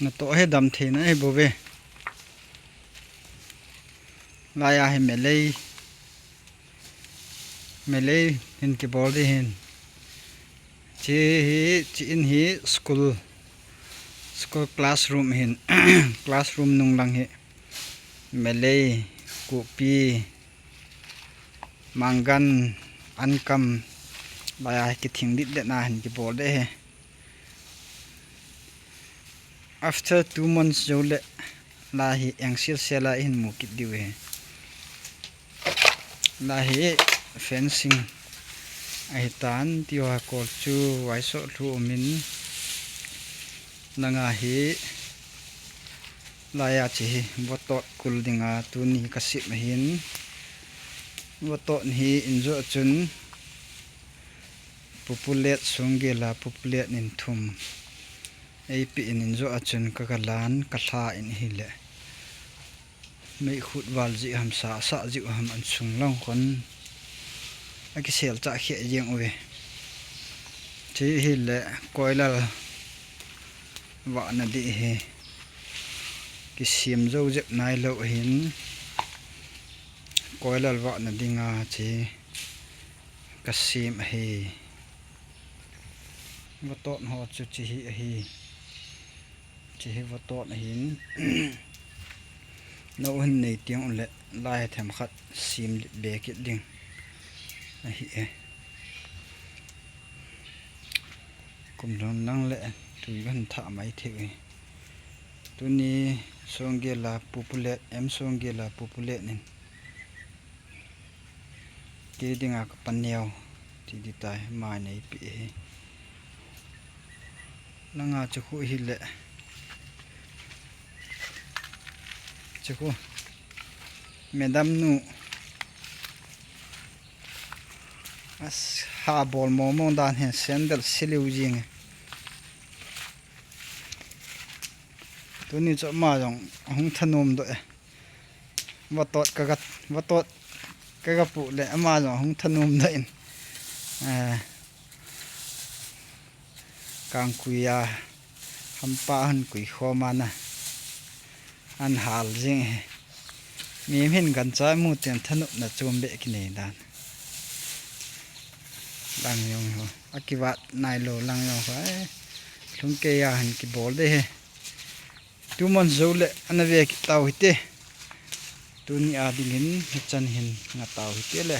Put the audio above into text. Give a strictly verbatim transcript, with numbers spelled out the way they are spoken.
Natoh hi dam theina ahi bouve. Laiya hi melei, melei hin kibol ding ahin. Hiche hi, hiche in hi school, school classroom ahin. Classroom nunglang hi melei, kopi, manggan, ankam, laiya hi kithing ditdet na hin kibol ding ahi. After two months jou le, lai hi engsel sel a ihin mu kit diu ahi. Lai hi fencing ahitan, tiho a kol chu vaisoh lhu umin, langa hi, laiya hiche hi vatot kul dinga tuni kasem ahin. Vatot hi injoh a chun pupulet, songgel a pupulet in thum eipe in, injoh a chun kagalan, kalha in ahile, meikhut val jeh ham, sa asah jeh ham, insung lang khun akisel chah kheh jeng uve. Hiche hile koilal vahna ding ahi. Kisem jou jep nailou ahin, koilal vahna dinga hiche kasem ahi. Vatot ho chu hiche hi ahi. Hiche hi vatot ahin. Nao hin nei teng uleh, lai hi themkhat sem be kit ding ahi e. Kum lhun lang le tui kahin thah mai thei e. Tuni songgel a pupulet, M songgel a pupulet in kei dinga kapaneo ti ding tai, ama in eipe ahi. Langa hiche khu hile, hiche khu madam nu, as, ha bol mong mong dan hin sandal siliu jing e. Tuni chu ama jong ahung thanom doh e. Vatot kaga, vatot kagapu le ama jong ahung thanom doh in, eh, kangkui a hampa ahin kui khom a na, ahin hal jing e. Mi hin gancha imu teng thanopna chombeh kinei dan. Lang jong ho, akivat nailou lang jong ho, eh, lhung keiya hin kibol ding ahi. Two months jou le ana ve kit tau hite. Tuni a dingin hichan hin nga tau hite le.